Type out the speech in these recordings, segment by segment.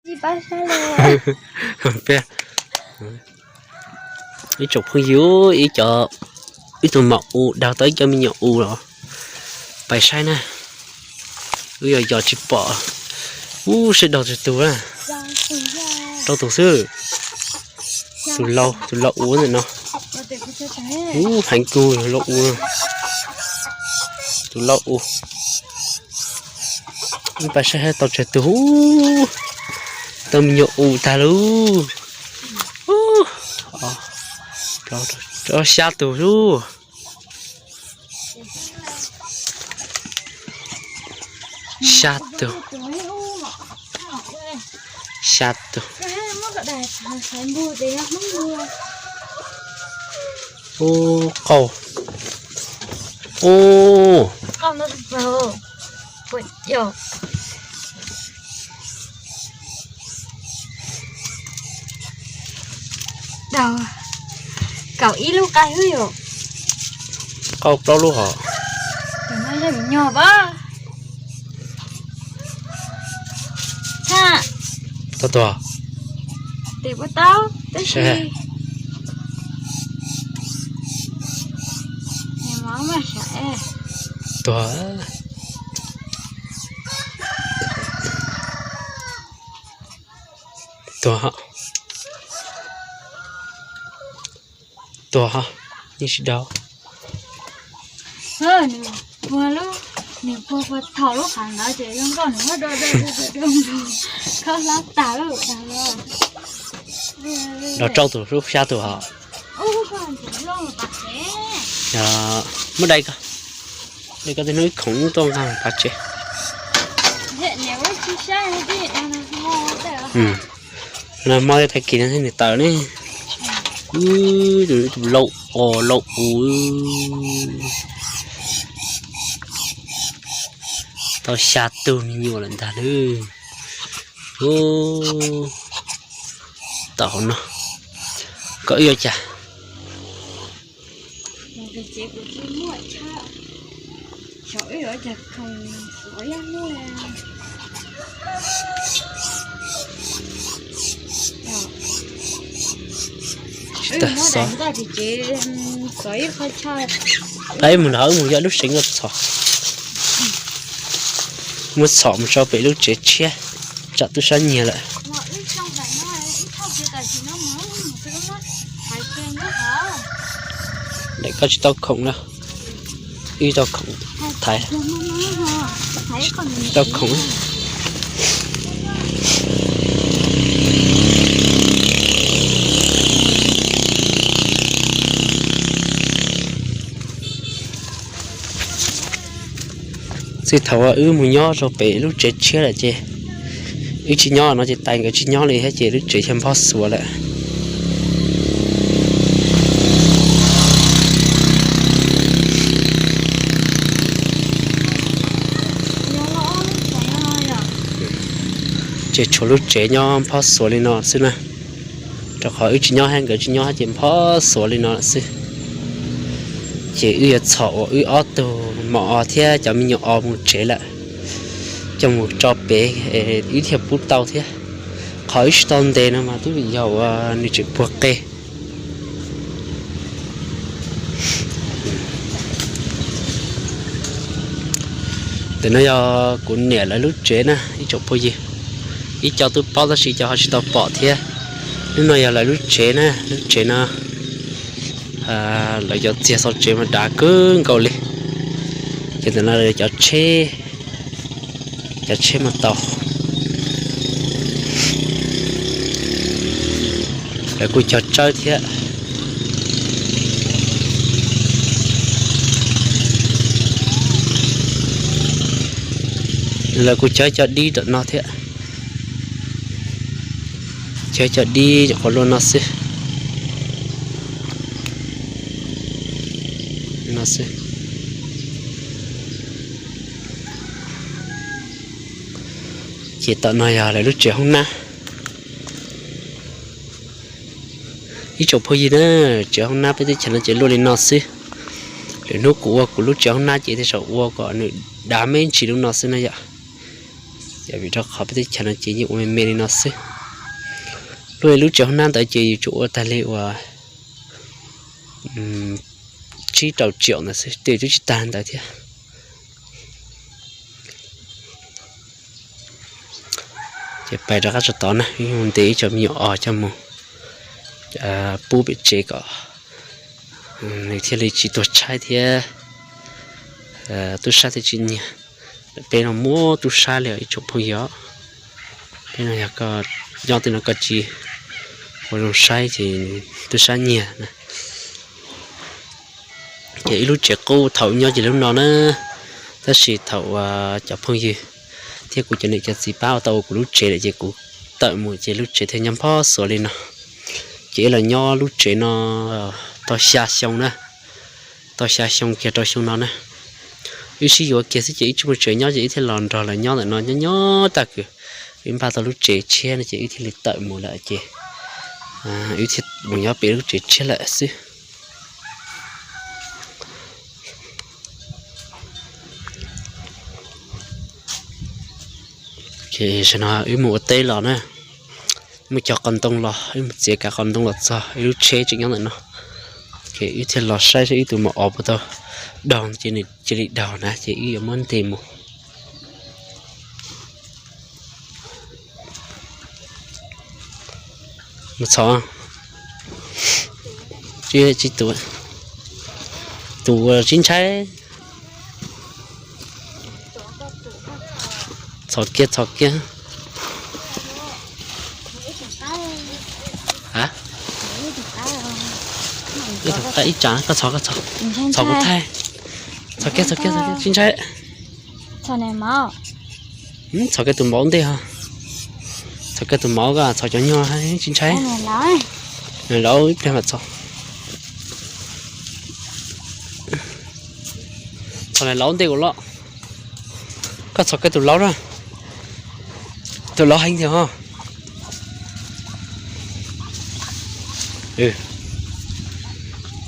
Ib tsoom phooj ywg, ib co, ib tug maum u daug tau ib co me nyuam u los pais saib na. Wb yog yos tsis pom. Ub, saib daug tsawg tug na. Rau tus xwb. Tus lau, tus lau u ntawm no. Ub, heev kawg lau u. Tus lau u. Wb pais saib tau tsawg tug. Tau me nyuam u tag lauj. Xya tug lauj. Xya tug. Xya tug. Ub, qauj. Ub. Kaum ib lub qai hwb yom. Qauj plaub lub hos. Tau tuag. Tuag. Tuag. Tuag, yeej tsis dau. Nws puag puag thaum lub qhov ntawd ces zoo nkauj nws muab do do do do do khawb hlab tag lawm. Los rau tus lub xya tus hos. Muab dai koj, dai koj tej hnub ib khoom tuaj nqa pov tseg. Mob tag kis no thiab nws tawm ne. Tus lau os lau u. Tau xya tug me nyuam lawm ntag lauj. Tau hauv no, koj wb yuav cas? Tsis tas xov. Ib mus nrog wb mus yog lub seev los txhom. Muab txhom mus tso pem lub tsev tshiab, tsam twb sab nyiag lawm. Daim koj tsis tau khoom na. Wb tau khoom thaiv. Tau khoom. Txij thaum uas wb mus nyob rau pem lub tsev tshiab lawm ces wb tsis nyob no ces tais nkawd tsis nyob li thiab ces lub tsev yog nphob xuav lawm. Ces tshuav lub tsev nyob nphob xuav li no xwb na. Rau qhov wb tsis nyob thiab nkawd tsis nyob ces nphob xuav li no lawm xwb. Ces wb yuav txhom uas wb ob tug mos os thiab cov me nyuam os mus tsev lawm, coj mus tso pem wb thiaj pub tau thiab. Qhov wb tsis tau ntes no mas twb vim yog uas nws tseem puag qe. Ntawm no yog kuv niam lawv lub tsev na ib tsoom phooj ywg. Ib co twb paub tab sis cov ho tsis tau pom thiab. Lub no yog lawv lub tsev na, lub tsev no lawv cov txiag xov tsev mas dav kawg nkaus li. Ces ntawm no cov tsheb, cov tsheb mas tau. Lawv kuj cog tsawb thiab. Lawv kuj cog cov dib tom no thiab. Cog cov dib qhov luaj no xwb. No xwb. Ces tom no yog lawv lub tsev hoob nab. Ib tsoom phooj ywg na, tsev hoob nab peb teb chaws no ces luaj li no xwb. Lwm hnub kuv ua kuv lub tsev hoob nab ces tej zaum ua kom nws dav me ntsis li no xwb na yom. Ces vim rau qhov peb teb chaws no ces yeej ua me me li no xwb. Luag lub tsev hoob nab ntawd ces yus tsuas ua tag li uas tsib rau triệu ntawd xwb, tej twb tsis tag ntawd thiab. Ces pais rov qab tso tod na, ntes ib co me nyuam os coj mus pub pem tsev kom nws thiaj li tsis tuag tshaib thiab tub sab thiaj tsis nyiag. Peb no muaj tub sab li ib tsoom phooj ywg, peb no yog koj nyob tej no koj tsis ua zoo saib ces tub sab nyiag na. Ces ib lub tsev qub thaum nyob ces lub no na, tab sis thaum cov phooj ywg thiab kuv cov niam cov txiv pab ua tau ua kuv lub tsev lawm ces kuv tawm mus ces lub tsev thiaj nyob npog xuav li no. Ces ib los nyob lub tsev no tau xya xyoo na, tau xya xyoo kiag rau xyoo no na. Wb sib yuav kiag xwb ces wb tsis muaj tsev nyob ces wb thiaj los nrog lawv nyob ntawm no nyob nyob tag kis wb npaj tau lub tsev tshiab no ces wb thiaj li tawm mus lawm ces wb thiaj mus nyob pem lub tsev tshiab lawm xwb. Ces no wb mus ua teb los na, wb mus cog qos ntoo los, wb mus txiav kav qos ntoo los txog, wb lub tsheb tseem nyob ntawm no. Ces wb thiaj los saib saib wb tus maum os puas tau daug, ces nws cia li daug na ces wb yuav muab ntes mus. Mus txhom, tus tsis ntshai. Txhom kiag, txhom kiag. Ib tug qaib ib tsam, koj txhom, koj txhom, txhom kuv thaij. Txhom kiag, txhom kiag, txhom kiag, tsis ntshai. Txhom kiag tus maum ntej ho. Txhom kiag tus maum, koj txhom cov nyuag tsis ntshai. Laus ib pliag mam txhom. Txhom laus ntej kuv los. Koj txhom kiag tus laus na. Tus laus heev tiag ho.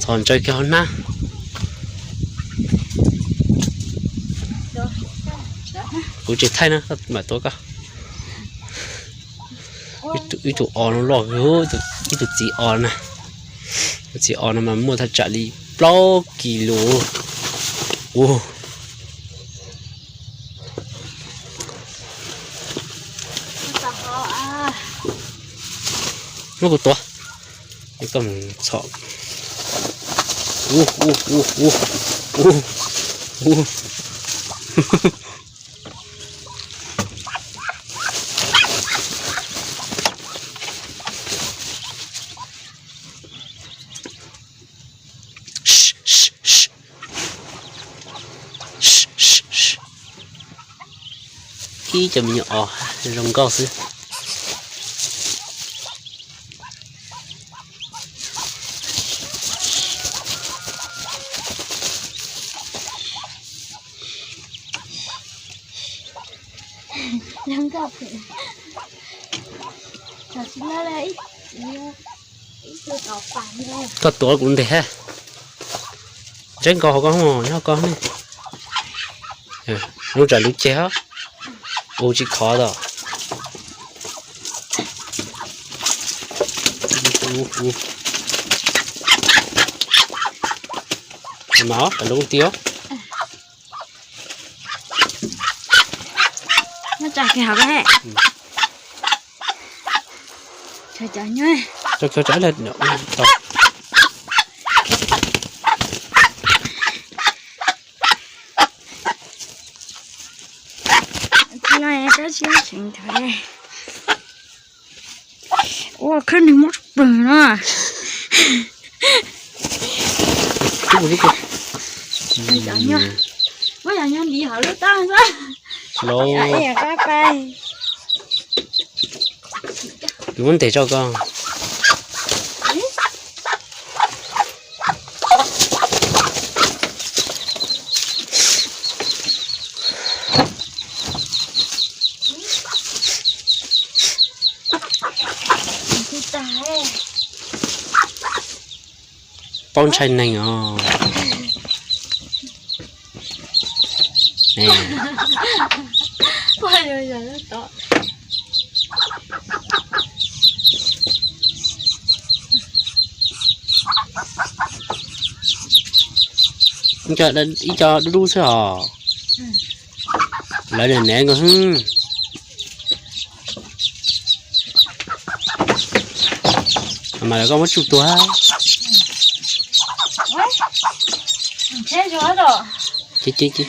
Txhom ntsaws kiag hauv hnab. Kuv tsis thaij na, mam tuav koj. Ib tug os no loj, ib tug txiv os na. Tus txiv os no mas muaj thaj tsam li plaub kis lus. Muab kuv tuav, koj mus txhom. Ib cov me nyuam os zoo nkauj xwb. Koj tuav kuv ntes, ntsawb nkaus hauv koj, nyob koj ne. Lub tsam lub ceg hos, u tsis khov tau. Mas lub ti os. Ua khab nws muab pwg no. Muab cov nyob nti hauv lub toj xwb. Kuv muab ntes tso koj. Paub ntshai neeg os. Ib co dub dub xwb os. Lawv niam nev nkaus xwb. Mas lawv koj muab tsuj tuag. Ces ces ces.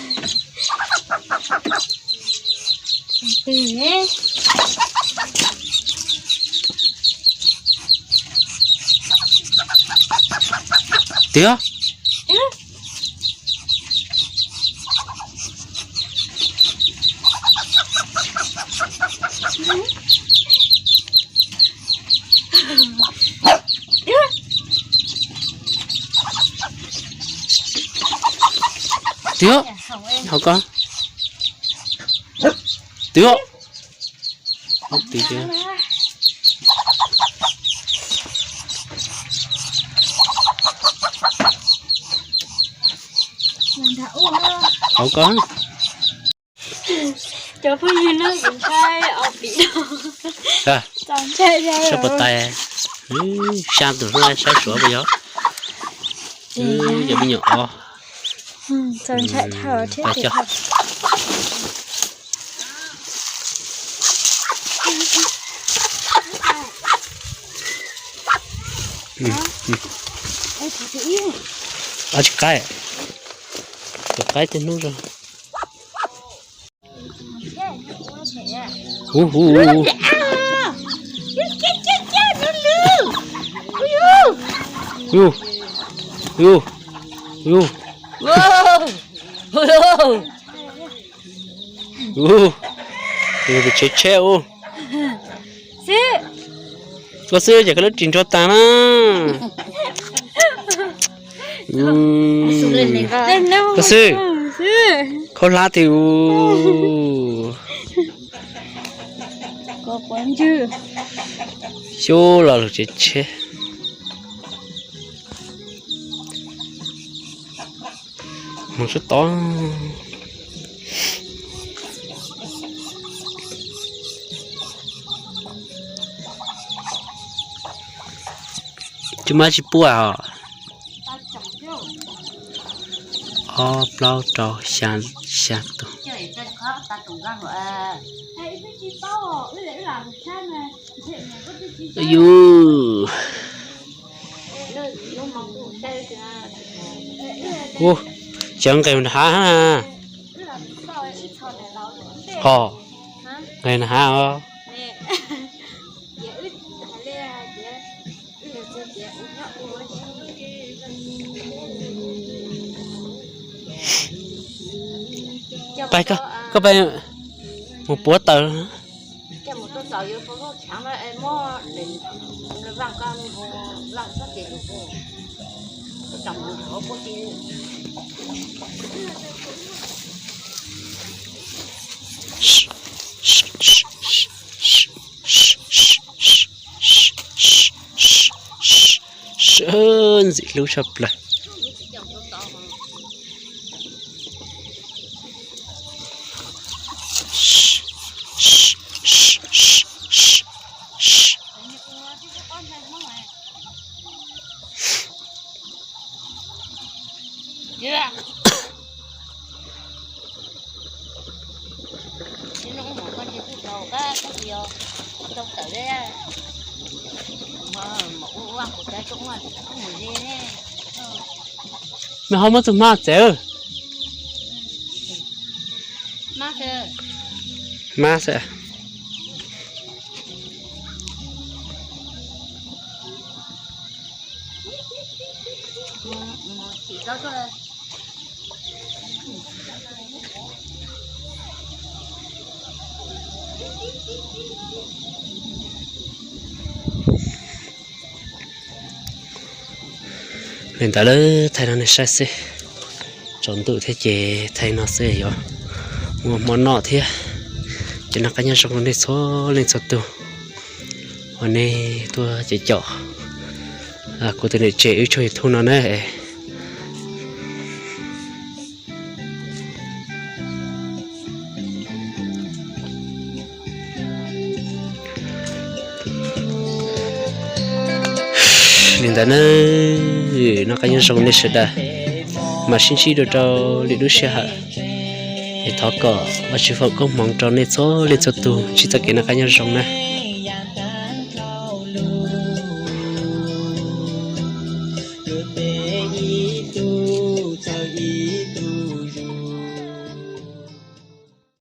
Tiag. Tiag, hauv ko. Tiag. Tiag. Hauv ko. Cov phooj ywg no kuv ntshai os pim no. Sab pas tais, xya tus hnub saib suav puas yog. Cov me nyuam os. Tsis qaib, tus qaib tej hnub zoo. Hu hu. Hu hu. Hu hu. Hu. Tsheb tsheb hu. Koj xwb ces koj lub ris nrog tas na. Koj xwb. Khaub hlab twg u. Xyub los lug tsheb tsheb. Mus sab tod. Cov mab tsis puaj os. Ob plaub rau xya, xya tus. Yus. Ua, cov nqes nram hav na. Ho, nqes nram hav os. Pais koj, koj pais mus puav taws. Sawv ntxim hlub tshaj plaws. Nws ho muab tus hmab txev. Hmab xwb. Li ntawd lawm, thaij no nej saib xwb. Tsaus ntuj thiab ces thaij no xwb yuav muaj hmo noj thiab. Ces noj qab nyob zoo nej txhua leej txhua tus uas nej tuaj caum caum kuv tus niam tsev wb tshooj YouTube no na. Li ntawd na, noj qab nyob zoo nej sawv daws, mam sib ntsib dua rau lwm lub sij hawm. Es thov kom Vajtswv foom koob hmoov rau nej txhua leej txhua tus ntsib txoj kev noj qab nyob zoo na.